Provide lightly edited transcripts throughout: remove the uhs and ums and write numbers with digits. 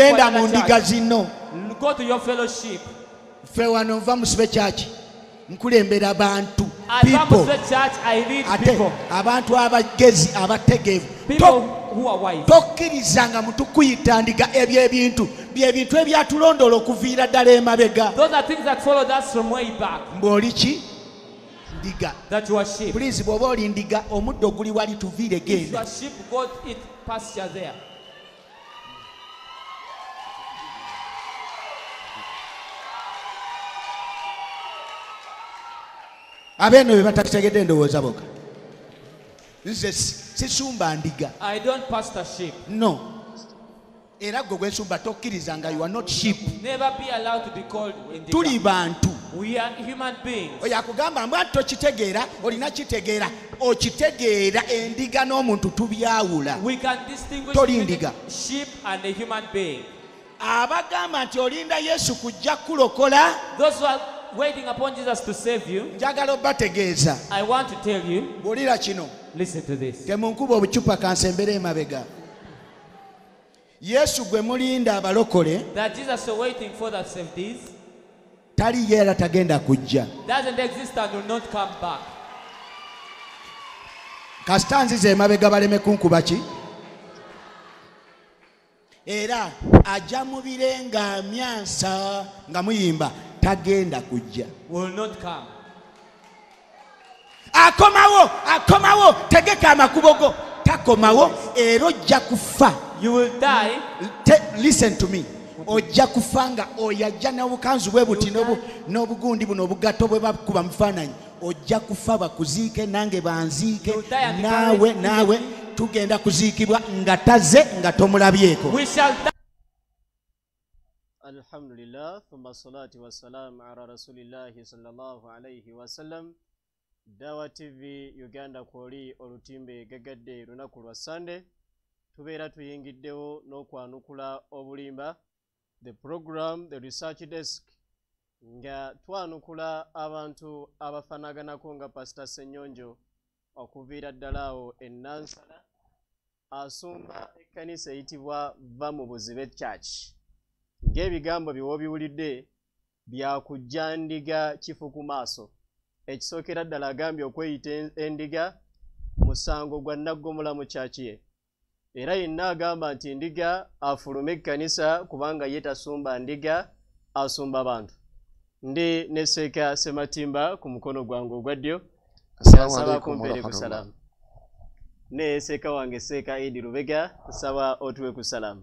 Genda mu ndiga zino. Go to your fellowship. Ffe wano nva musibe church. Nkulembera bantu. People. Church, I lead people. Abantu abagezi abategeevu. People who are wise. Tokkirizanga muntu kuyita ndiga ebyo ebintu. Byebintu ebyatulondola okuviira ddala emabega. Those are things that followed us from way back. Mbw'oli ki? Ndiga. That you are sheep. Please bw'oba oli ndiga omuddo guli wali tuviire genda. If you are sheep, go eat pasture there. Abeno be batakitegedde ndowooza bokka. Nze sisumba ndiga. I don't pastor sheep. No. Era gwe gwensumba tokkirizanga, you are not sheep. Never be allowed to be called indiga. Tuli bantu. We are human beings. Oyo akugamba mbwa tokitegeera, olina kitegeera, okitegeera endiga n'omuntu tubyawula. We can distinguish between sheep and a human being. Abagamba nti olinda Yesu kujja kulokola. Those who are waiting upon Jesus to save you. Njagala obategeeza. I want to tell you. Wulira kino. Listen to this. Temunkuba obucupa kansembere emabega. Yesu gwe mulinda abalokole. That Jesus is waiting for that saved is. Tali yera tagenda kujja. Doesn't exist and will not come back. Kasita nzize emabega baleme kunkuba ki? Era ajja mu bire ng'amyansa nga muyimba tagenda kujja. Will not come. Akomawo, akomawo, tegeka amakubo go. Takomawo era ojja kufa. You will die. Listen to me. Ojja kufa nga oyo ajja n'obukanzu bwe buti n'obugundi buno obugatto bwe bakuba mu bifaananyi. Ojja kufa bakuziike nange banziike naawe naawe tugenda kuziikibwa nga taze nga tomulabyeko. We shall die. Alhamdulillah, thumma salatu wassalam ala rasulillahi sallallahu alayhi wasallam. Dawa TV Uganda kwoli olutimbe gagadde lunaku lwa Sunday. Tubeera tuyingiddewo n'okwanukula obulimba. The program, the research desk, nga twanukula abantu abafaanaganako nga Pastor Ssenyonjo okuviira ddala awo e Nansana, asumba ekkanisa eyitibwa Va mu Buzibe Church. Ng'ebigambo bye w'obiwulidde byakujja ndiga kifu ku maaso. Ekisookera ddala agambye okweyita endiga musango gwa naggomola mu church ye. Era yenna agamba nti ndiga afulume ekkanisa kubanga ye tasumba ndiga, asumba bantu. Ndi ne Seeka Sematimba ku mukono gwange ogwa ddyo. Nsaba kumpeere ku salaamu. Ne Seeka wange Seeka Idi Lubega, nsaba otuwe ku salaamu.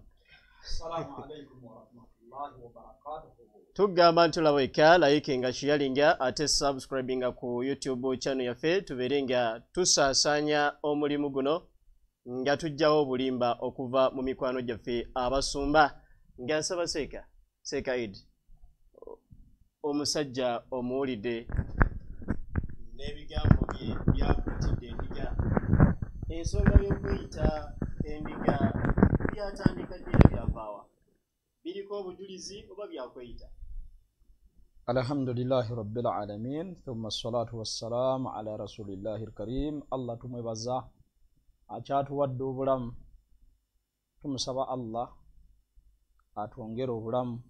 Tugamba nti olaba eka likinga, sharinga ate subscribinga ku YouTube channel yaffe tubeere nga tusaasaanya omulimu guno nga tujjawo obulimba okuva mu mikwano gyaffe abasumba. Nga nsaba Seeka, Seeka Idi, omusajja omuwulidde n'ebigambo bye byakutidde endiga. Ensonga y'okweyita endiga byatandika ddi era byavaawa? Biriko obujulizi oba byakweyita? Alhamdulillahi rabbil alamin, thumma salatu wassalamu ala rasulillahi alkarim. Allah tumwebaza akyatuwadde obulamu, tumusaba Allah atwongere obulamu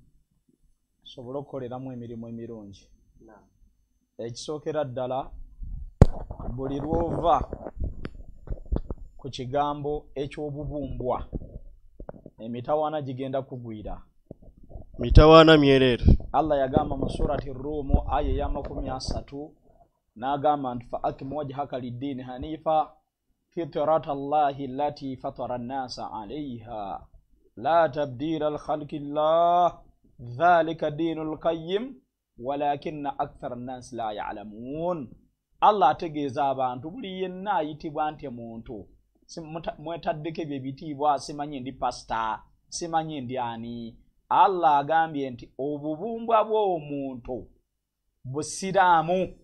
tusobole okukoleramu emirimu emirungi. Ekisookera ddala, buli lw'ova ku kigambo eky'obubumbwa emitawaana gigenda kugwira. Mitawaana myereere. Allah yagamba mu surati Ruumu aya eya 30 n'agamba nti fa akim wajhaka liddiini hanifa fitrata Allahi allati fatara nnasa alayha la tabdila likhalqi llah dhalika diinul qayyim walakinna akthara nnasi la ya'lamun. Allah ategeeza abantu buli yenna ayitibwa nti muntu, mwetaddeko ebyo ebitiibwa, simanyi ndi pasita, simanyi ndi ani. Allah agambye nti obubumbwa bw'omuntu busiraamu.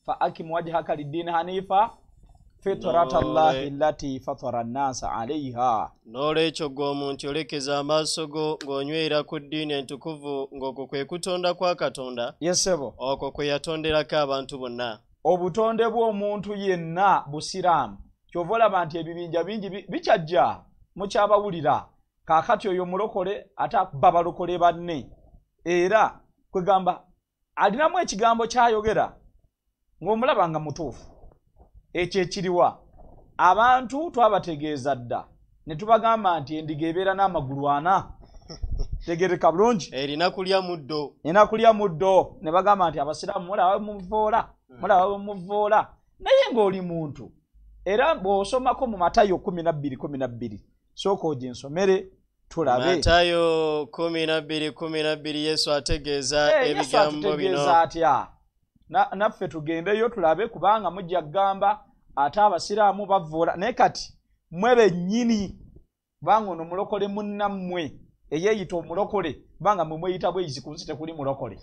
Fa akim wajhaka liddiini hanifa fitrata Allahi allati fatara nnasa alayha. N'olwekyo ggwe omuntu olekeza amaaso go ng'onywera ku ddiini entukuvu ng'okwo kwe kutonda kwa Katonda. Yes ssebo. Okwo kwe yatonderako abantu bonna. Obutonde bw'omuntu yenna busiraamu. Kyova olaba nti ebibinja bingi bikyajja mukyabawulira. Kaakati oyo mulokole ate akuba balokole banne, era kwegamba alinamu ekigambo kyayogera ng'omulaba nga mutuufu. Ekyo ekiriwa abantu twabategeeza dda ne tubagamba nti endiga ebeera n'amagulu ana. Tegereka bulungi, erina kulya muddo, erina kulya muddo. Ne bagamba nti abasiraamu mulaba muvoola, mulaba muvoola. Naye ng'oli muntu, era bw'osomako mu Matayo 12:12, sooka oginsomere tulabe. Matayo 12:12, Yesu ategeeza ebigambo bino atya? Naffe tugendeyo tulabe, kubanga mujja kugamba ate abasiraamu bavoola. Naye kati mmwe bennyini, kubanga ono mulokole munnammwe eyeeyita omulokole, kubanga mwe mweyita bweyizi ku nsi tekuli mulokole.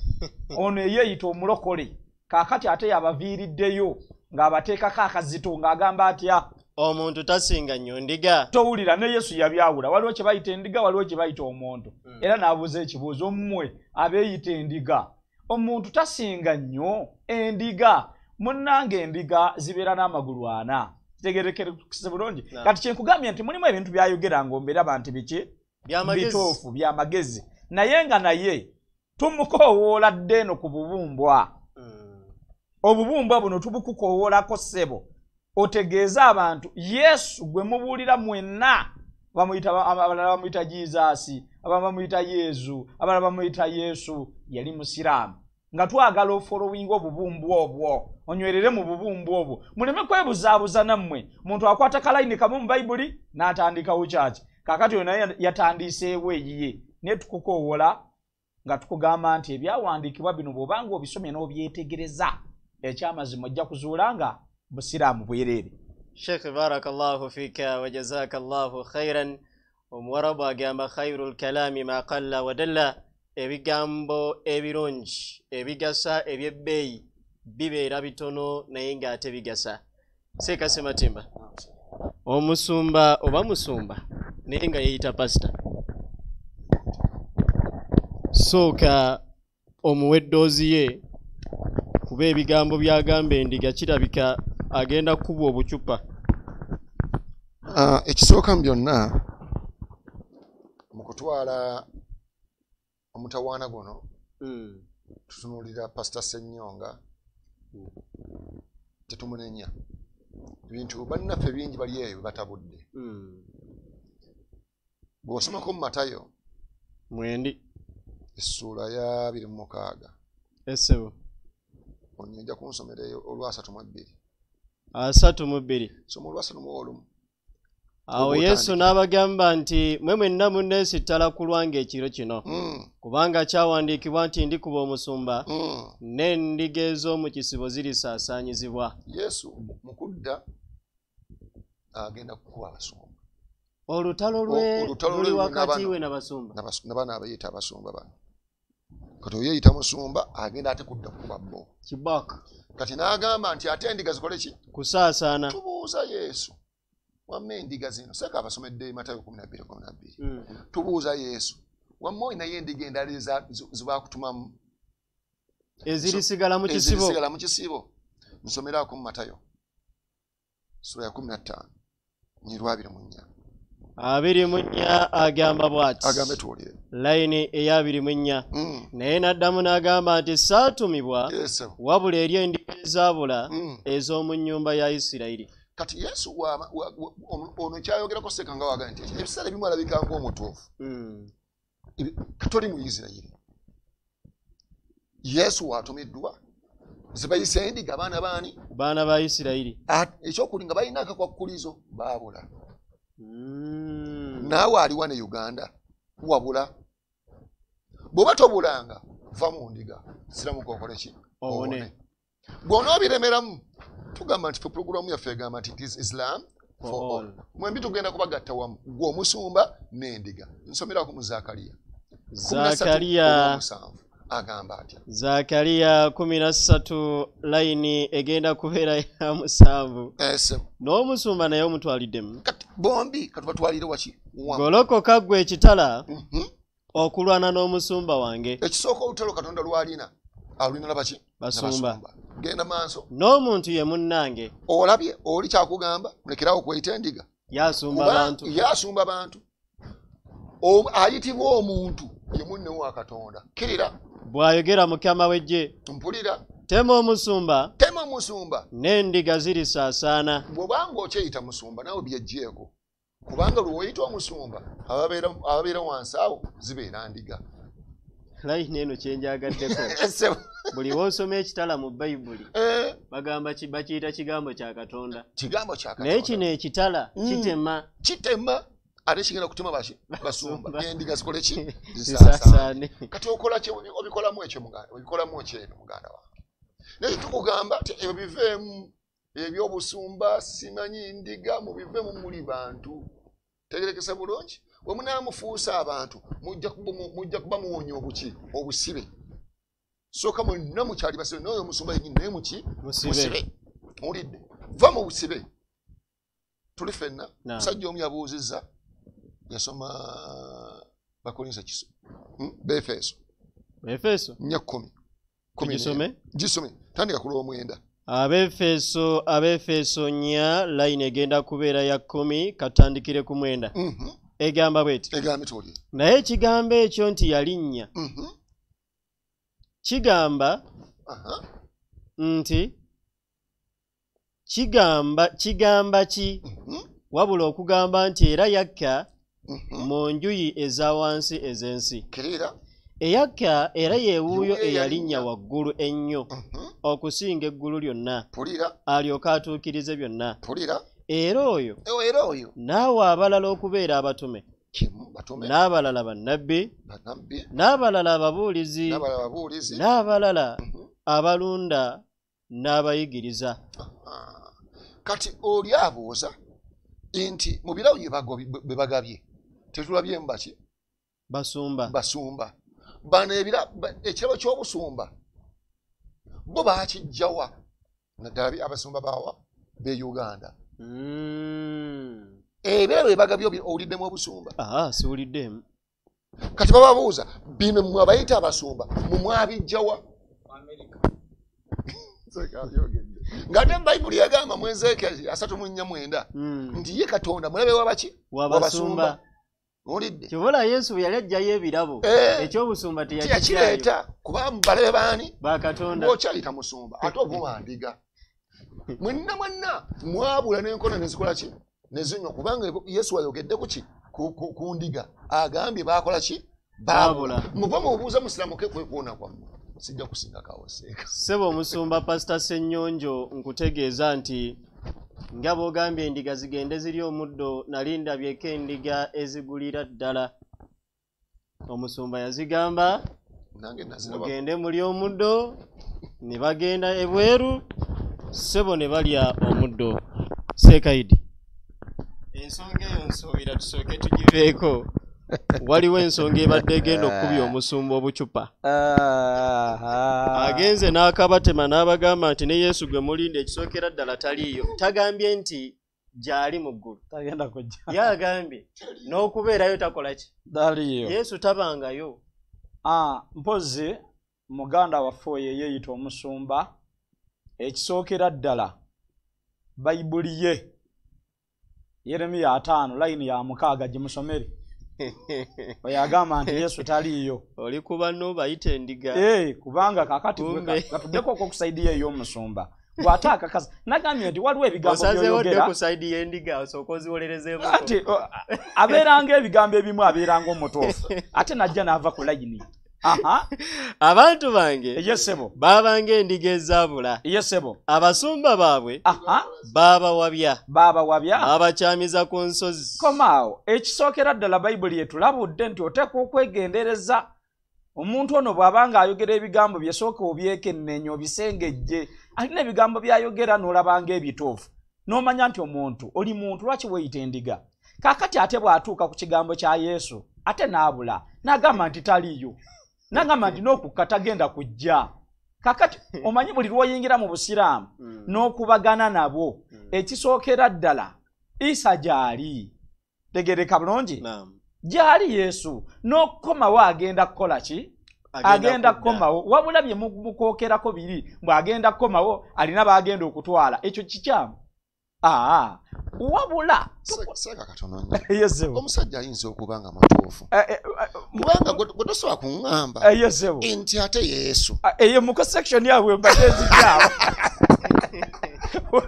Ono eyeeyita omulokole kaakati ate yabaviiriddeyo ng'abateekako akazito ng'agamba atya? Omuntu tasinga nnyo ndiga. Towulira, ne Yesu yabyawula. Waliwo kye bayita endiga, waliwo kye bayita omuntu. Era n'abuuza ekibuuzo, mmwe abeeyita endiga, omuntu tasinga nnyo endiga? Munnange endiga zibeera n'amagulu ana. Kitegeerekese bulungi. Kati kye nkugambye nti mulimu ebintu byayogera ng'ombiraba nti biki? Bituufu, byamagezi. Naye nga naye tumukoowoola dde eno ku bubumbwa. Obubumbwa buno tubukukowoolako ssebo, otegeeze abantu Yesu gwe mubuulira mwenna. Bamuyita, abalala bamuyita Jizaasi, abalala bamuyita Yezu, abalala bamuyita Yesu. Yali musiraamu. Nga twagala ofollowinga obubumbwa obwo, onywerere mu bubumbwa obwo, muleme kwebuzaabuza nammwe. Muntu akwata kalayini kamu mu Bayibuli n'atandikawo kyaki. Kaakati oyo naye yatandiiseewo eyiye. Naye tukukowoola nga tukugamba nti ebyawandiikibwa bino bw'obanga obisomye n'obyetegereza, ekyamazima ojja kuzuula nga busiraamu bwereere. Sheikh, barakallahu fika wa jazakallahu khairan. Omuwarabu agamba khairul kalami ma qalla wa dalla, ebigambo ebirungi ebigasa ebyebbeeyi bibeera bitono naye ng'ate bigasa. Seeka Sematimba, omusumba oba musumba naye nga yeeyita pasita, sooka omuwe eddoozi ye, kuba ebigambo by'agamba endiga kirabika agenda kukubwa obucupa. Ekisooka mu byonna, mu kutwala omutawaana guno, tutunuulira Pasita Ssennyonga, tetumunenya. Ebintu bannaffe bingi bali eyo batabudde. Bw'osomako mu Matayo mwendi essuula ya 26, essebo onyinja kunsomera olwasatu mu bbiri. 32. Soma olwasatu mu olumu. Awo Yesu n'abagamba nti mwe mwenna munneesittala ku lwange ekiro kino, kubanga kyawandiikibwa nti ndikuba omusumba, n'endiga ez'omu kisibo zirisaasaanyizibwa. Yesu mu kudda agenda kukuba abasumba. Olutalo lwe luli wakati we n'abasumba. N'abaana abeeyita abasumba bano. Kati oyeeyita musumba agenda ate kudda kukuba bo. Kibaka. Kati n'agamba nti ate endiga zikole ki? Kusaasaana. Tubuuza Yesu, wamma endiga zino, seeka abasomedde Matayo 12:12. Tubuuza Yesu, wamma olinayo endiga endala zebaakutumamu ezirisigala mu kisibo? Ezirisigala mu kisibo. Nsomerako mu Matayo sura ya 15 nyirwa 24. 24 agamba bw'ati. Agambe tuwulire. Layini eya 24. Naye n'addamu n'agamba nti saatumibwa wabula eri endiga ezaabula ez'omu nnyumba ya Isirayiri. Kati Yesu ono kyayogerako Seeka nga waga nti ebiseera ebimu alabika ng'omutuufu. Katoli mu Isirayiri. Yesu watumiddwa ze bayise endiga abaana baani? Baana ba Isirayiri. Ekyokulinga balina akakwakulizo baabula. Naawe aliwa ne Uganda wabula. Bw'oba tobulanga va mu ndiga, siramuka okole ki? Owone. Bw'onoobiremeramu tugamba nti pulogulaamu yaffe egamba nti it is Islam for all. Mwembi tugenda kubagatta wamu, gwe omusumba n'endiga. Nsomerako mu Zaakaliya. Zaakaliya 7 agamba atya? Zaakaliya 13 layini egenda kubeera ya 7. N'omusumba naye omutwaliddemu. Kati bombi katubatwalire waki? Golokoka ggwe ekitala okulwana n'omusumba wange. Ekisooka olutalo Katonda lwalina alulina nabaki? Basumba. Genda maaso. N'omuntu ye munnange. Olabye oli kyakugamba mulekerawo okweyita endiga. Yasumba bantu. Yasumba bantu. Ayitibwa omuntu ye munne wa Katonda. Kkirira. Bw'ayogera Mukama w'eggye. Mpulira. Tema omusumba. Tema omusumba. N'endiga zirisaasaana. Bw'obanga okyeyita musumba naawe byeggyeko. Kubanga lw'oyita omusumba ababeera wansi awo zibeera ndiga. Layini eno kye njagaddeko. Buli w'osoma ekitala mu Bayibuli bagamba bakiyita kigambo kya Katonda. Kigambo kya Katonda. Naye kino ekitala kitema. Kitema. Ate kigenda kutema basumba. Endiga zikole ki? Zisaasaane. Kati okola ki? Obikolamu ekyo muganda. Obikolamu ekyo eno muganda wange. Naye tukugamba nti ebyo biveemu eby'obusumba simanyi ndiga mubiveemu muli bantu. Tegerekesa bulungi. Bwe munaamufuusa abantu mujja kuba muwonya obuki obusibe. Sooka mwenna mukyali basibe n'oyo omusumba yennyini naye muki? Musibe. Owulidde? Va mu busibe. Tuli ffenna. Musajja omu yabuuzizza yasoma Bakolinso kiso. Befeso. Befeso. 4:10. Gisome? Gisome. Tandika ku lw'omwenda. Abefeso 4 line egenda kubeera ya 10 katandikire ku 9. Egamba bweti. Egamba etoli. Naye ekigambo ekyo nti yalinnya. Kigamba nti kigamba ki wabula okugamba nti era yakka mu njuyi eza wansi ez'ensi. Eyakka era yeewuuyo eyalinnya waggulu ennyo okusinga eggulu lyonna. Alyoke atuukirize byonna. Era oyo naawe abalala okubeera abatume, n'abalala bannabbi, n'abalala ababuulizi, n'abalala abalunda n'abayigiriza. Kati oli abuuza nti mu birabo bye bagabye tetulabyemu baki? Basumba. Basumba. Bano ekirabo ky'obusumba bo baakijjawa naddala abasumba bawa b'e Uganda. Ebirabo bye bagabye owuliddemu obusumba? Siwuliddemu. Kati bababuuza bino mmwe abayita abasumba mmwe mwabijjawa? Ng'ate Bayibuli yagamba mu Ezeekyeri 34 nti ye Katonda mulabe w'abaki? W'abasumba. Owulidde? Kyobola Yesu bwe yali aggyayo ebirabo eky'obusumba teyakireeta kuba balabe baani? Ba Katonda. Bw'okyayita musumba ate ovuma ndiga. Mwenna mwenna mwabula n'enkona ne zikola ki? Ne zinywa kubanga Yesu ayogedde ku ki? Ku ndiga. Agambye baakola ki? Baabula. Muva mubuuza musiramuke kwekuona kwammwe. Sijja kusinga kawoseeka. Ssebo omusumba Pasita Ssennyonjo nkutegeeza nti nga bw'ogambye endiga zigende ziri omuddo nali ndabyeko endiga ezigulira ddala. Omusumba yazigamba mugende muli omuddo ne bagenda ebweru ssebo ne balya omuddo. Seekaidi. Ensonga eyo nsuubira tusooke tugiveeko. Waliwo ensonga ebadde egenda okukubya omusumba obucupa. Agenze n'akabatema n'abagamba nti ne Yesu gwe mulinde ekisookera ddala taliiyo. Tagambye nti gy'ali mu ggulu. Tagenda kujja. Ye agambye n'okubeerayo takola ki? Taliiyo. Yesu tabangayo. Mpozzi muganda waffe oyo eyeeyita omusumba ekisookera ddala Bayibuli ye Yeremiya 5 layini ya 6 gimusomere. Oyo agamba nti Yesu taliiyo. Oli ku banno bayita endiga. Kubanga kakati katuddeko okwo ku sayidi ye ey'omusumba. Bw'ate akakasa nagambye nti waliwo ebigambo by'oyogera. Osazeewo ku sayidi y'endiga osooke oziwolerezeemu. Ate abeeranga ebigambo ebimu abeeranga omutuufu ate n'ajja n'ava ku layini. Abantu bange Yesebo baabanga endiga ezaabula. Yesebo abasumba baabwe baabawabya. Baabawabya. Babakyamiza ku nsozi. Komaawo ekisookera ddala Bayibuli etulabudde nti oteekwa okwegendereza omuntu ono bw'abanga ayogera ebigambo bye sooka obyekenneenya obisengejje. Alina ebigambo by'ayogera n'olabanga ebituufu n'omanya nti omuntu oli muntu lwaki weeyita endiga. Kaakati ate bw'atuuka ku kigambo kya Yesu ate n'abula n'agamba nti taliiyo. Nagamba nti n'okukka tagenda kujja. Kakati omanyi buli lw'oyingira mu busiraamu n'okubagana nabo ekisookera ddala Isa gy'ali. Tegereka bulungi? Gy'ali Yesu n'okukomawo agenda kukola ki? Agenda kukomawo. Wabula bye mukwokerako biri mbw agenda kukomawo alina b'agenda okutwala. Ekyo kikyamu. Wabula Seeka katono nnyo. Omusajja ayinza okuba nga mutuufu. Kubanga gwe tosobola kuŋŋamba nti ate Yesu. Eyo mu section yaabwe mbadde nzijaawo.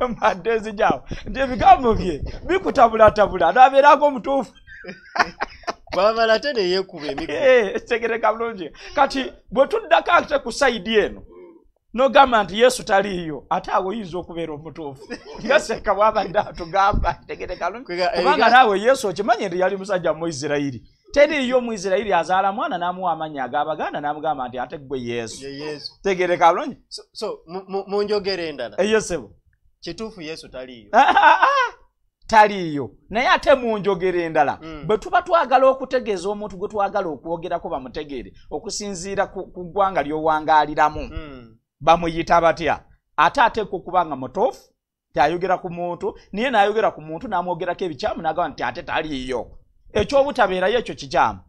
Mbadde nzijaawo. Nti ebigambo bye bikutabulatabula n'abeerako omutuufu. Bw'amala ate ne yeekuba emiggo. Kitegeereka bulungi. Kati bwe tuddako ate ku sayidi eno n'ogamba nti Yesu taliiyo, ate awo oyinza okubeera omutuufu. Nga Seeka bw'abadde atugamba, kitegeereka bulungi. Kubanga naawe Yesu okimanyi nti yali musajja Muisirayiri. Teriiyo Muisirayiri azaala mwana n'amuwa amannya ag'Abaganda n'amugamba nti ate ggwe Yesu. Tegeereka bulungi. So mu njogera endala. Eyo ssebo. Kituufu Yesu taliiyo. Taliiyo. Naye ate mu njogera endala bwe tuba twagala okutegeeza omuntu gwe twagala okwogerako bamutegeere okusinziira ku ggwanga ly'owangaaliramu. Bamuyita batya? Ate ateekwa okuba nga mutuufu, tayogera ku muntu, naye n'ayogera ku muntu n'amwogerako ebikyamu n'agamba nti ate taliiyo. Eky'obutabeerayo ekyo kikyamu.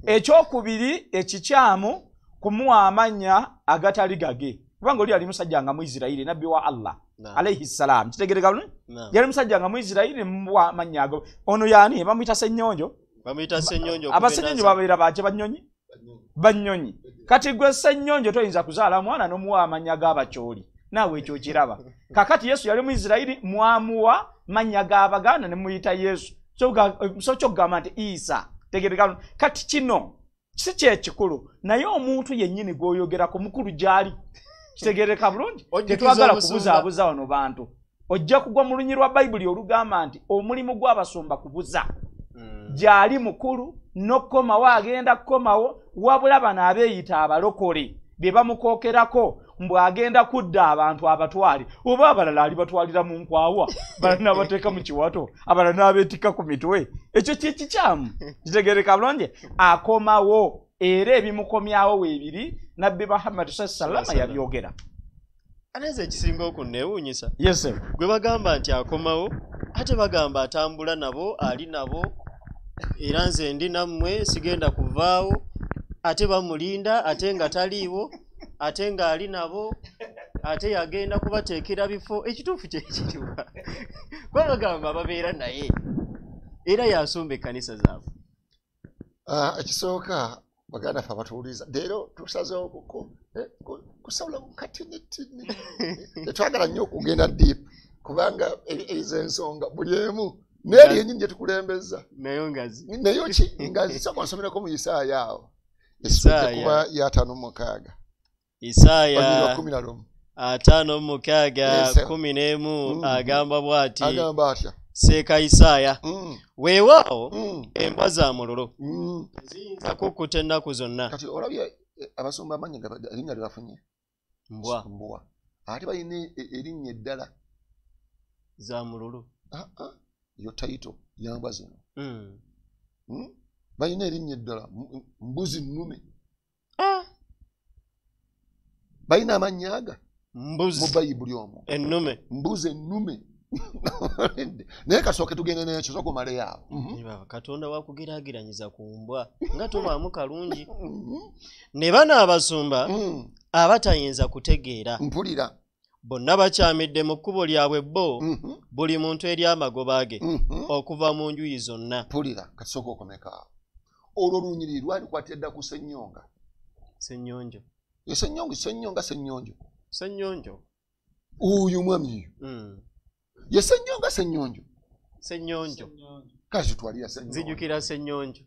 Ekyokubiri ekikyamu kumuwa amannya agatali gage. Kubanga oli yali musajja nga Muisirayiri, nabbi wa Allah alayhi salam. Kitegeereka bulungi? Yali musajja nga Muisirayiri, mumuwa amannya ago. Ono y'ani? Bamuyita Ssennyonjo. Bamuyita Ssennyonjo. Abassennyonjo babeera baki? Bannyonyi? Bannyonyi. Kati gwe Ssennyonjo toyinza kuzaala mwana n'omuwa amannya g'Abakyoli. Naawe ekyo okiraba. Kakati Yesu yali Muisirayiri, mwamuwa mannya g'Abaganda ne muyita Yesu. So ky'okugamba nti Isa. Tegeereka bulungi. Kati kino si kye kikulu, naye omuntu yennyini gw'oyogerako mukulu gy'ali. Kitegeereka bulungi. Tetwagala kubuzaabuza wano bantu. Ojja kugwa mu lunyi lwa Bayibuli olugamba nti omulimu gw'abasumba kubuza. Gy'ali mukulu n'okukomawo agenda kukomawo, wabula bano abeeyita abalokole be bamukookerako mbu agenda kudda abantu abatwale, oba abalala alibatwalira mu nkwawa, abalala n'abateeka mu kiwato, abalala n'abeetikka ku mitwe. Ekyo kye kikyamu. Kitegeereka bulungi. Akomawo era ebimukomyawo weebiri Nabbi Muhammad sallallahu alaihi wasallam yabyogera. Ate nze ekisinga okunneewuunyisa. Yes sir. Gwe bagamba nti akomawo, ate bagamba atambula nabo, ali nabo, era nze ndi nammwe sigenda kuvaawo, ate bamulinda, ate nga taliiwo, ate ng'ali nabo, ate yagenda kubateekera bifo. Ekituufu kye kiriwa? Kuba bagamba babeera naye era yasumba ekkanisa zaabwe. Ekisooka baganda ffe abatuwuliriza leero tusazeewo kusabula katinitini. Tetwagala nnyo okugenda deep kubanga ezo ensonga buli emu n'eri yennyini gye tukulembeza nayo ngazi. Nayo ki ngazi? Sooka nsomereko mu Isaaya awo. Essuula kuba ya 56. Isaaya 11. 56 11 agamba bw'ati. Agamba atya? Seeka Isaaya. Weewaawo embwa za mululu ziyinza kukkuta ennaku zonna. Kati olabye abasumba amannya erinnya lye bafunye? Mbwa. Mbwa. Ate balina erinnya eddala. Za mululu. Yo title ya mbwa zino. Balina erinnya eddala mbuzi nnume. Balina amannya aga mbuzi mu Bayibuli omwo. Ennume. Mbuzi ennume. Naye kasooke tugende n'ekyo sooka omaleyo awo. Katonda wakugeraageranyiza ku mbwa nga tobaamu kalungi. Ne bano abasumba abatayinza kutegeera. Mpulira. Bonna bakyamidde mu kkubo lyabwe bo, buli muntu eri amagoba ge okuva mu njuyi zonna. Mpulira, kasooka okomeka awo. Olwo olunyiriri lwalikwatira dda ku Ssennyonga. Ssennyonjo. Ye Ssennyonjo, Ssennyonga, Ssennyonjo. Ssennyonjo. Oyo omwami oyo. Ye Ssennyonga, Ssennyonjo. Ssennyonjo. Kale tutwalira Ssennyonjo. Nzijukira Ssennyonjo.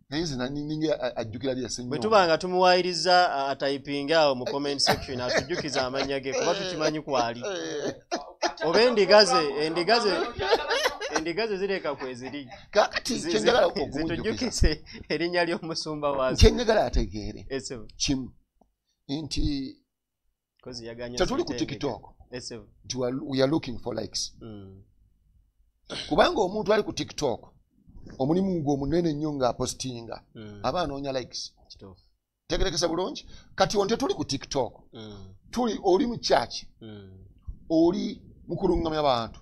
Naye nze ninga ajjukira lya Ssennyonjo. Bwe tuba nga tumuwaayiriza atayipinga awo mu comment section atujjukize amannya ge kuba tukimanyi kwali. Oba endiga ze zireka kweziri. Kaakati kye njagala okumujjukiza. Zitujjukize erinnya ly'omusumba waazo. Kye njagala ategeere. Kimu. Nti tetuli ku TikTok. Nti we are looking for likes. Kubanga omuntu ali ku TikTok omulimu gwe omunene nnyo ng'apostinga aba anoonya likes. Tegerekesa bulungi. Kati on tetuli ku TikTok. Tuli oli mu church. Oli mu kulungamya bantu.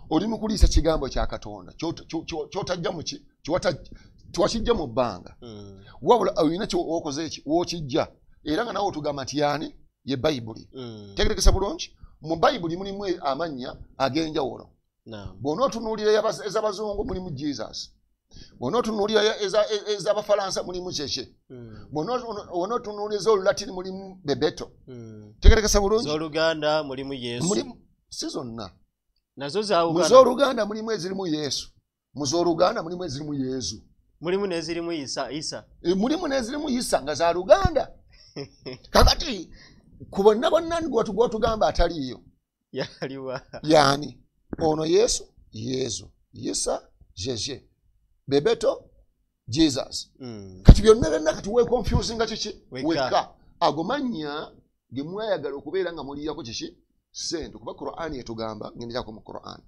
Oli mu kuliisa kigambo kya Katonda. Ky'otajja mu ki tiwakijja mu bbanga. Wabula olina ky'okoze eki w'okijja. Era nga nawe otugamba nti yaani ye Bayibuli. Tegerekesa bulungi. Mu Bayibuli mulimu amannya ag'enjawulo. Bw'onootunuulira ez'abazungu mulimu Jesus. Bw'onootunuulira ez'abafalansa mulimu Kyekye. Bw'onootunuulira ez'olulatini mulimu Bebeto. Tegerekesa bulungi. Ez'oluganda mulimu Yesu. Si zonna. Nazo zaawukana. Mu z'oluganda mulimu ezirimu Yesu. Mu z'oluganda mulimu ezirimu Yezu. Mulimu n'ezirimu Isa. Mulimu n'ezirimu Isa nga za Luganda. Kakati ku bonna bonna gw'otugamba ataliiyo. Yaliwa. Yaani ono Yesu, Yezu, Isa, Jeje, Bebeto, Jesus. Kati byonna byonna kati weekonfusinga kiki? Wekka. Ago mannya ge mwayagala okubeera nga muliyako kiki? Ssente. Kuba Qur'ani etugamba, ngenderako mu Qur'ani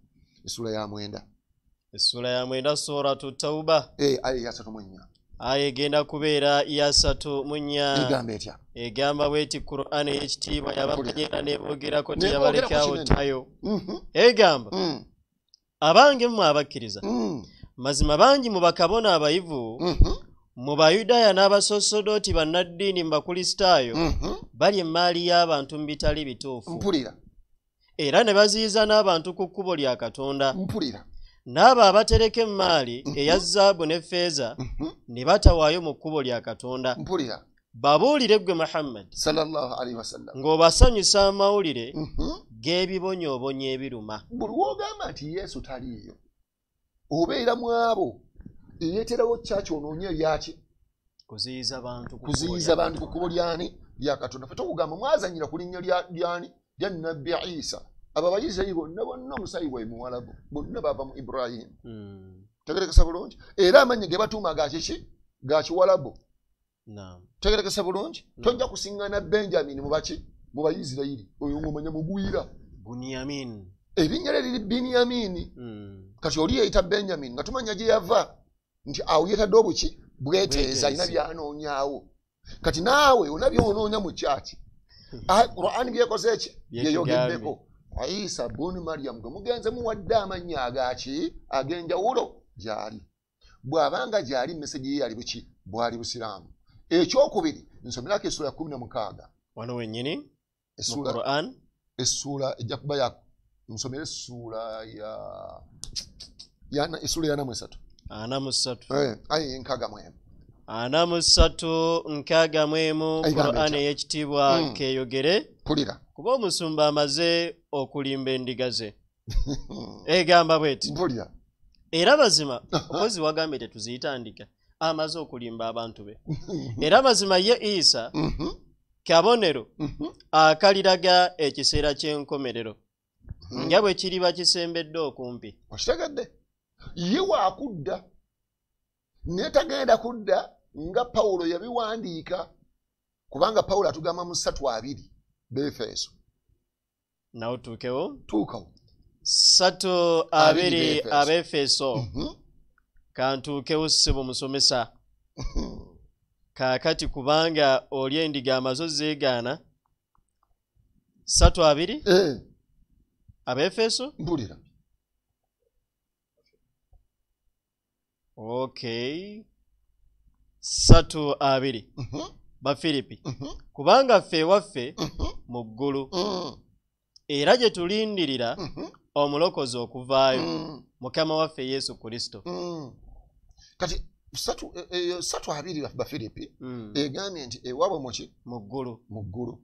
essuula ya 9. Essuula ya 9 Suratu Tauba. Aya ya 34. Aya egenda kubeera ya 34. Egamba etya? Egamba bw'eti Qur'ani ey'ekitiibwa yabamanyira n'eboogerako teyabalekawo ttayo. Egamba, abange mmwe abakkiriza, mazima bangi mu bakabona abayivu, mu Bayudaaya n'abasosodooti bannaddiini mu Bakulisitaayo, balya emmaali y'abantu mu bitali bituufu. Mpulira. Era ne baziyiza n'abantu ku kkubo lya Katonda. Mpulira. N'abo abatereka emmaali eya zaabu ne ffeeza ne batawaayo mu kkubo lya Katonda. Mpulira. Babuulire ggwe Muhammad sallallahu alaihi wasallam ng'obasanyusa amawulire g'ebibonyoobonyo ebiruma. Buli w'ogamba nti Yesu taliiyo, obeera mu abo eyeeterawo kyaki onoonye ebyaki? Kuziyiza bantu ku kkubo lyani? Lya Katonda. Ffe tukugamba mwazannyira ku linnya lyani? Lya Nabbi Isa. Abo Abayisirayiri bonna bonna omusaayi gwaibwe Muwalabu, bonna bava mu Ibrahimu. Tegerekesa bulungi. Era amannya ge batuuma ga kiki? Ga Kiwalabu. Tegerekesa bulungi. Tojja kusiŋŋana Benjamin mu baki? Mu Bayisirayiri. Oyo ng'omanya mugwira. Bunyamin. Erinnya lye liri Binyamini. Kati oli yeeyita Benjamin nga tumanya gye yava nti awo yeetadde obuki? Bweteeza, alina by'anoonyaawo. Kati naawe olina by'onoonya mu kyaki. Qur'ani byekoze ki? Byeyogeddeko. Isa bun Maryam gwe mugenze muwadde amannya agaki ag'enjawulo gy'ali. Bw'abanga gy'ali meseji ye yali buki? Bwali Busiraamu. Ekyokubiri nsomerako essuula 16. Wano wennyini mu Qur'an. Essuula ejja kuba ya nsomere essuula ya essuula ya 43. 43. Aya 61. 43 61 Qur'an ey'ekitiibwa keeyogere. Pulira. Kuba omusumba amaze okulimba endiga ze. Egamba bw'eti. Mpulira. Era mazima okozi wagambye tetuziyita ndiga, amaze okulimba abantu be. Era mazima ye Isa kabonero akaliraga ekiseera ky'enkomerero nga bwe kiriba kisembedde okumpi. Okitegedde? Ye waakudda naye tagenda kudda nga Pawulo yabiwandiika, kubanga Pawulo atugamba mu 3:2 Befeso. Nawe tuukewo? Tuukawo. 3:2 Abefeso. Kantuukewo ssebo musomesa. Kaakati kubanga oli endiga amaze ozeegaana. 3:2 Abefeso? Mpulira. Okay. 3:2 Bafiripi. Kubanga ffe waffe mu ggulu era gye tulindirira omulokozi okuvaayo, Mukama waffe Yesu Kristo. Kati 3:2 Bafiripi egambye nti ewaabwe muki? Mu ggulu. Mu ggulu.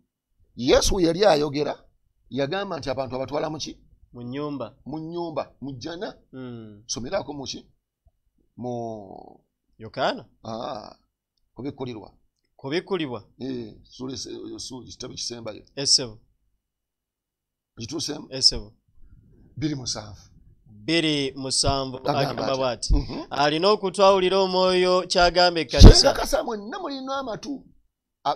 Yesu yali ayogera yagamba nti abantu abatwala muki? Mu nnyumba. Mu nnyumba, mu jjana. Somerako muki? Mu Yokaana. Kubikkulirwa. Kubikkulibwa. Ekitabo kisembayo. Essebo. Kituuseemu? Essebo. 2:7. 2:7 agamba bw'ati. Alina okutwawulira omwoyo ky'agamba ekkanisa. Kyekakasa mwenna mulina amatu.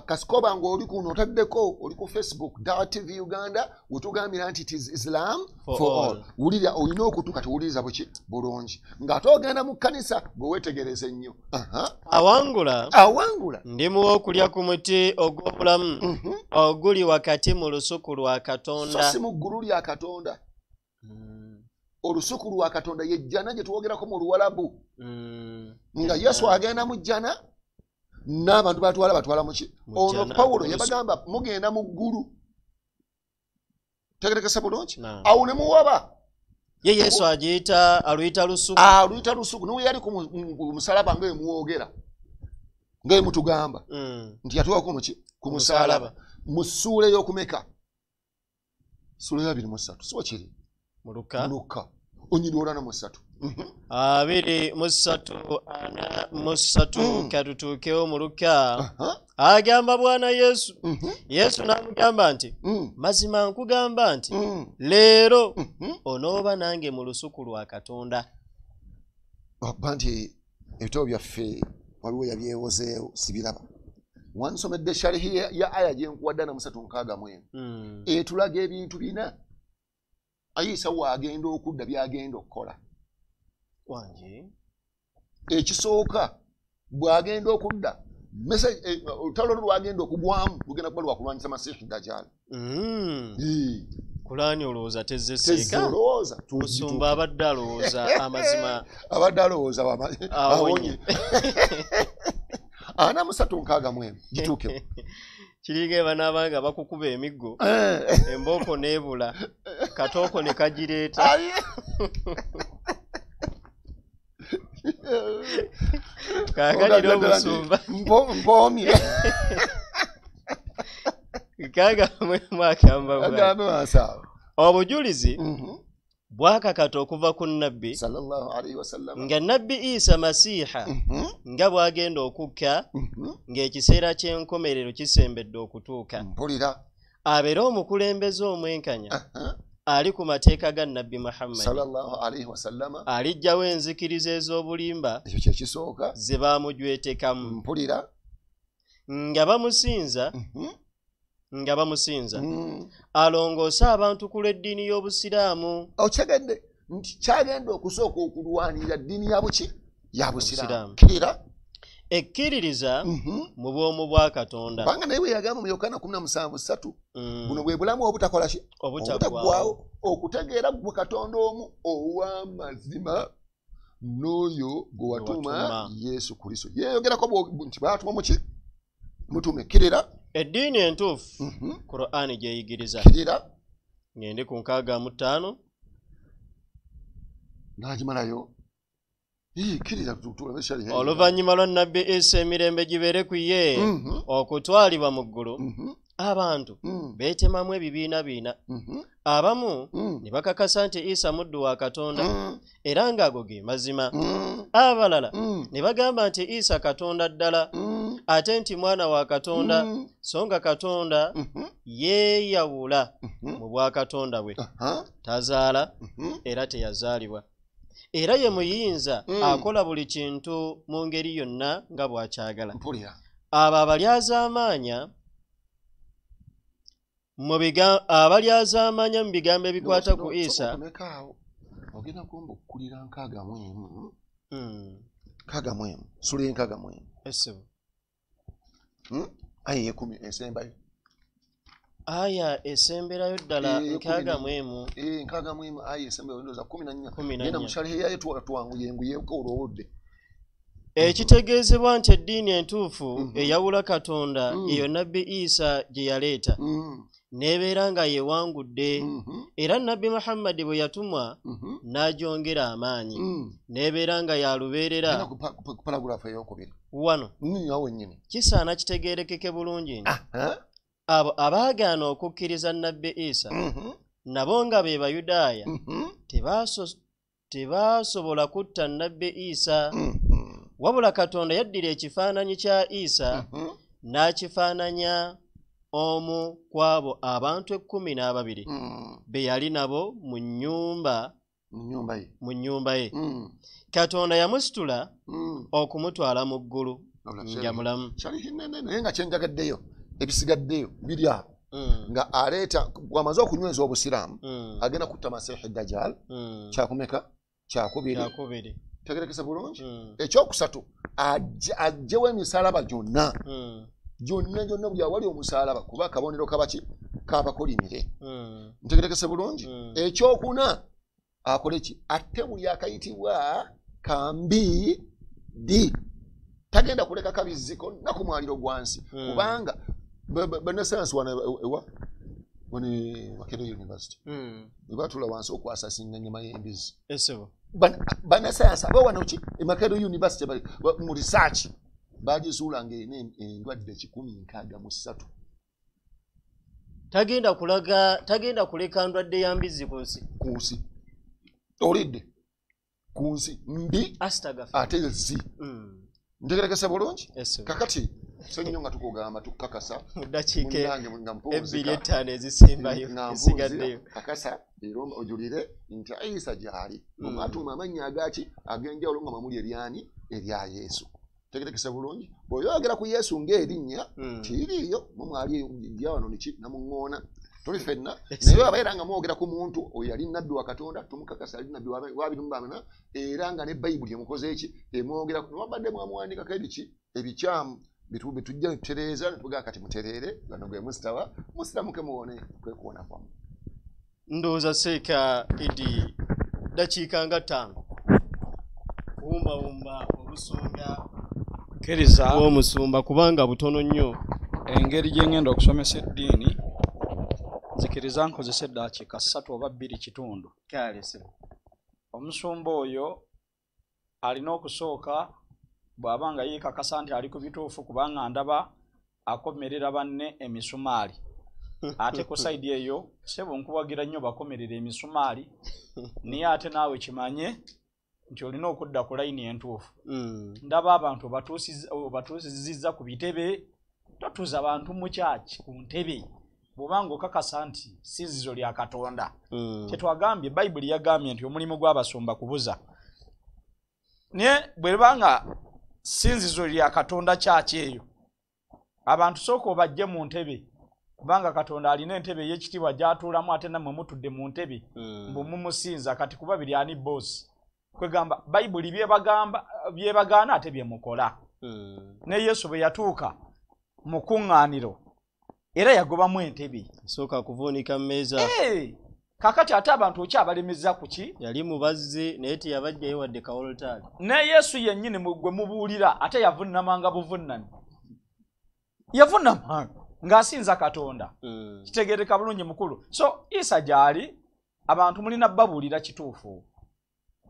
Kasikoba ng'oli kuno otaddeko oli ku Facebook Dawa TV Uganda wetugambira nti it is Islam for all. Wulira olina okutu kati wuliriza buki bulungi ng'ate ogenda mu kkanisa gwe weetegereze nnyo. Awangula awangula ndimuwa okulya ku muti ogw'obulamu oguli wakati mu lusuku lwa Katonda. So si mu ggulu lya Katonda. Olusuku lwa Katonda ye jjana gye twogerako mu Luwalabu. Nga Yesu agenda mu jjana n'abantu batwala batwala muki? Ono Pawulo yabagamba mugenda mu ggulu. Tegerekesa bulungi awo ne muwaba ye Yesu agiyita aluyita lusuku, aluyita lusuku niwe yali ku musalaba nga emuwogera nga emutugamba nti yatuwako muki ku musalaba mu ssuula ey'okumeka ssuula ya 23 si kiri mu Luka onyiri 43 23 43 katutuukewo mu Luka. Agamba Bwana Yesu. Yesu n'amugamba nti mazima nkugamba nti leero onooba nange mu lusuku lwa Katonda. Okuba nti ebitabo byaffe waliwo yabyewozeewo sibiraba. Wansomedde sharihi ya aya gye nkuwadde 4361 etulaga ebintu bina Ayisa waagenda okudda byagenda okukola. Wangi ekisooka bw'agenda okudda olutalo lwagenda okugwamu lugenda kuba lwakulwanyisa Masihi Dajjal. Kulaani olowooza tezze seeka, olowooza musumba abadde alowooza amazima, abadde alowooza awonye. 4361 gituukewo. Kiringa banaabanga bakukuba emiggo embooko n'ebula katooko ne kagireeta. Kaakalira omusumba mpoomye. Kaagamwe obujulizi bwakakata okuva ku Nabbi sallallahu alaihi wasallam nga Nabbi Isa Masiiha nga bw'agenda okukka ng'ekiseera ky'enkomerero kisembedde okutuuka. Mpulira abeere omukulembeze omwenkanya ali ku mateeka ga Nabbi Muhammad sallallahu alaihi wasallam aliggyawo enzikiriza ez'obulimba ekyo kye kisooka ze baamujwetekamu. Mpulira nga bamusinza alongoose abantu ku lw'eddiini y'Obusiraamu. Okyegedde nti kyagenda okusooka okulwanirira ddiini ya buki ya Busiraamu. Kkirira ekkiririza mu bwomu bwa Katonda. Kubanga naye bwe yagamba mu Yokaana 17:3 buno bwe bulamu obutakola ki obutaggwaawo, okutegeera gwe Katonda omu ow'amazima n'oyo gwe watuma Yesu Kristo. Yeeyogerako nti baatuma muki mutume. Kkirira eddiini entuufu Qur'ani gyeyigiriza. Kkirira ngende ku 65 n'agimalayo. Oluvannyuma lwa Nabbi Isa emirembe gibeere ku ye okutwalibwa mu ggulu, abantu beetemamu ebibiina bina. Abamu ne bakakasa nti Isa muddu wa Katonda era ng'ago ge mazima. Abalala ne bagamba nti Isa Katonda ddala ate nti mwana wa Katonda, so nga Katonda yeeyawula mu bwakatonda bwe, tazaala era teyazaalibwa, era ye muyinza akola buli kintu mu ngeri yonna nga bw'akyagala. Abo abalyazaamaanya mu bigambo ebikwata ku Isa. Ogenda kumba okukulira 61 61 sula 61 esebo aya 10 esembayo aya esemberayo ddala 61 61 aya esembayo ndowooza 14 genda mushalihe yayo twanguyenguyeko olw'obudde. Ekitegeezebwa nti eddiini entuufu eyawula Katonda eyo Nabbi Isa gye yaleeta n'ebeera nga yewangudde, era Nabbi Muhammad bwe yatumwa n'agyongera amaanyi n'ebeera nga yalubeerera. Ku paragulaafu ey'okubiri wano kisaana kitegeerekeke bulungi nti abo abaagaana okukkiriza Nabbi Isa nabo nga be Bayudaaya tebaasobola kutta Nabbi Isa, wabula Katonda yaddira ekifaananyi kya Isa n'akifaananya omu ku abo abantu 12 be yali nabo mu nnyumba ye. Katonda yamusitula okumutwala mu ggulu nga mulamu. Naye nga kyenjagaddeyo ebisigaddeyo biri awo nga aleeta bw'amaze okunyweza Obusiraamu agenda kutta Masihi Dajjal kyakumeka kyakubiri. Tegerekesa bulungi. Ekyokusatu aggyewo emisalaba gyonna gyonna gyonna buli awali omusalaba kuba akabonero kabaki kabakolimire. Ntegerekese bulungi. Ekyokuna akole ki atte buli akayitibwa kambi di tagenda kuleka kabizzi konna ku mwaliro gwa nsi kubanga bannasayansi wano ewa Wano Makerere University. Bwe batuula wansi okwasasinga ennyama y'embizzi. Esebo. Bannasayansi aba wano ki e Makerere University bali mu research bagizuula ng'erina endwadde 163. Tagenda kulaga, tagenda kuleka ndwadde ya mbizzi ku nsi. Ku nsi. Olidde ku nsi mbi ate zi. Ntegerekese bulungi? Kakati so nnyo nga tukugamba tukakasa mu ddakiika munange nga mpunzika. 2.5 ezisembayo Nga esigaddeyo. mpunzika, kakasa era ojulire nti Isa gy'ali. Omwatuuma amannya agaki ag'enjawulo nga mwemuli eryani erya Yesu. Tegerekese bulungi. Bw'oyogera ku Yesu ng'erinnya tiriiyo, mwe mwali lya wano niki namuŋŋoona. Tuli ffenna. Naye abeera nga mwogera ku muntu oyo yali nnabbi wa Katonda, tumukakasa yali nnabbi wa bino mu era nga ne Bayibuli emukoze eki emwogera ku wabadde mwamuwandiikako ebiki ebikyamu bitujja tutereeza ne tugamba kati mutereere gano gwe musitawa musiramuke muwone kwe kuwona kwammwe. Ndowooza Seeka Idi ddakiika nga 5 kuwumbawumba obusonga kkiriza bw'omusumba kubanga butono nnyo. Engeri gye ngenda okusomesa eddiini nzikiriza nkozesa eddakiika 3 oba 2.5. Kale ssebo. Omusumba oyo alina okusooka bw'aba nga yeekakasa nti ali ku bituufu kubanga ndaba akomerera banne emisumaali. Ate ku sayidi eyo ssebo nkuwagira nnyo bakomerera emisumaali, naye ate naawe kimanye nti olina okudda ku layini entuufu. Ndaba abantu obatuusizza ku bitebe, totuuza bantu mu kyaki ku ntebe bw'obanga okakasa nti sinzizo lya Katonda. Kyetwagambye Bayibuli yagambye nti omulimu gw'abasumba kubuza. Naye bwe liba sinzizo lya Katonda kyaki eyo, abantu sooka obajje mu ntebe kubanga Katonda alina entebe ey'ekitiibwa gy'atuulamu ate nammwe mutudde mu ntebe mbu mumusinza. Kati kuba biri ani boosi? Kwegamba Bayibuli byebagaana ate bye mukola. Ne Yesu bwe yatuuka mu kuŋŋaaniro era yagobamu entebe. Sooka kuvuunika mmeeza. Kakati ate abantu okyabalemeza ku ki? Yali mubazzi naye teyabajjayo wadde kawolutaali. Ne Yesu yennyini gwe mubuulira ate yavunnamanga buvunnami. Yavunnamanga ng'asinza Katonda. Kitegeereka bulungi mukulu. So Isa gy'ali abantu mulina babuulira kituufu.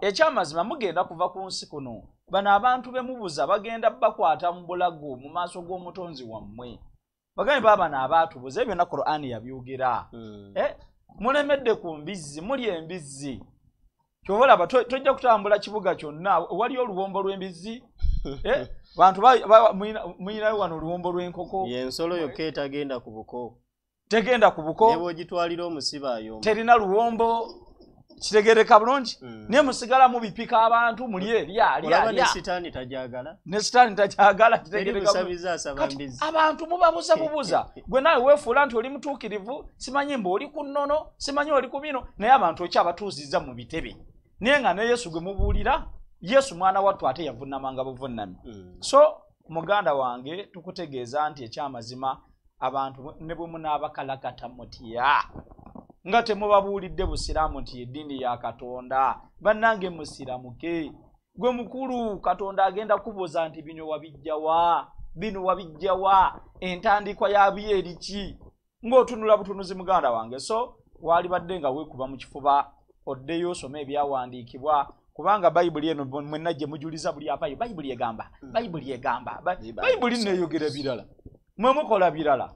Ekyamazima mugenda kuva ku nsi kuno. Bano abantu be mubuza bagenda bakwata mu bulago mu maaso g'omutonzi wammwe. Bagambe baaba n'abaatubuza ebyo na Qur'ani yabyogera. Mulemedde ku mbizzi, muli embizzi. Ky'ova olaba tojja kutambula kibuga kyonna, waliyo oluwombo lw'embizzi. Bantu muyinayo wano oluwombo lw'enkoko. Y'ensolo yokka etagenda ku buko. Tegenda ku buko. Ne bw'ogitwalira omusibe ayomba. Terina luwombo. Kitegeereka bulungi. Naye musigala mubipika abantu mulye lya lya Olaba ne lya. Sitaani tagyagala. Ne Sitaani tagyagala, Teri kitegeereka musabiza asaba Kati mbizzi. abantu mubabuza bubuza. Gwe naawe weefuula nti oli mutuukirivu, simanyi mbu oli ku nnono, simanyi oli ku bino, naye abantu okyabatuuzizza mu bitebe. Naye nga ne Yesu gwe mubuulira, Yesu mwana wattu ate yavunnamanga buvunnami. So muganda wange tukutegeeza nti ekyamazima abantu ne bwe munaabakalakata mutya nga temubabuulidde busiraamu nti eddiini ya Katonda, bannange musiramuke. Gwe mukulu Katonda agenda kubuuza nti bino wabijja wa? Bino wabijja wa? Entandikwa yabyo eri ki? Ng'otunula butunuzi muganda wange. So waalibadde nga weekuba mu kifuba oddeyo osome ebyawandiikibwa kubanga Bayibuli eno mwenna gye mujuliza buli avaayo. Bayibuli egamba, Bayibuli egamba, Bayibuli neeyogera birala, mwe mukola birala.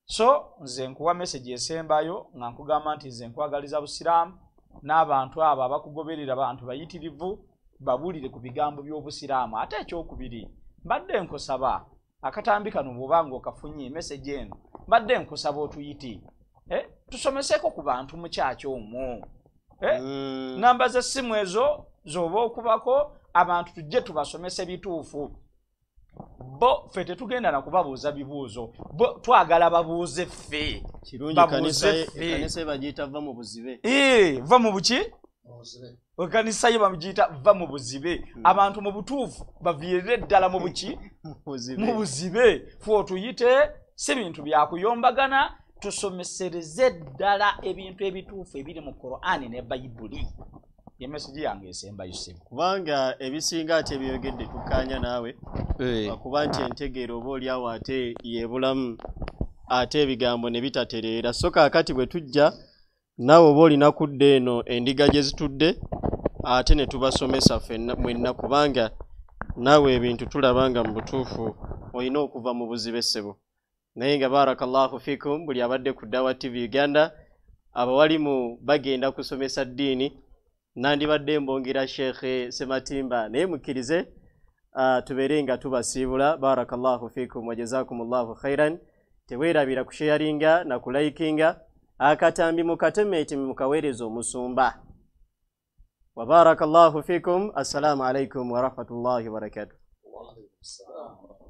So nze nkuwa message esembayo nga nkugamba nti nze nkwagaliza busiraamu n'abantu abo abakugoberera bantu bayitirivu babuulire ku bigambo by'obusiraamu. Ate ekyokubiri mbadde nkusaba akatambi kano bw'oba ng'okafunye message eno, mbadde nkusaba otuyite tusomeseeko ku bantu mu kyaki omwo. Namba z'essimu ezo z'oba okubako abantu tujje tubasomese bituufu. Bo ffe tetugenda na kubabuuza bibuuzo, bo twagala babuuze ffe. Kirungi Babuuze ffe. Ekkanisa ye bagiyita va mu buzibe. Va mu buki? Ekkanisa ye bagiyita va mu buzibe. Abantu mu butuufu baviirire ddala mu buki? Mu buzibe. Mu buzibe. Ffe otuyite si bintu bya kuyombagana, tusomesereze ddala ebintu ebituufu ebiri mu Qur'ani ne Bayibuli. Ye message yange esembayo ssebo. Kubanga ebisinga ate ebyogedde tukkaanya naawe. Kuba nti entegeera oba oli awo ate yeebulamu. Ate ebigambo ne bitatereera. So kaakati bwe tujja naawe oba olina kudda eno endiga gye zitudde, ate ne tubasomesa ffenna mwenna, kubanga naawe ebintu tulaba nga mu butuufu olina okuva mu buzibe, ssebo. Naye nga barakallahu fikum, buli abadde ku Dawa TV Uganda, abawalimu bagenda kusomesa ddiini. Nandibadde mbongera Sheekhe Sematimba, naye mukkirize tubeere nga tubasiibula. Barakallahu fikum wa jazakumullahu khairan. Teweerabira kusharinga na kulikinga akatambi, mukatemeeti mukaweereza omusumba. Wa barakallahu fikum. Assalamu alaikum warahmatullahi wabarakatuh. Wa alaikum salaam.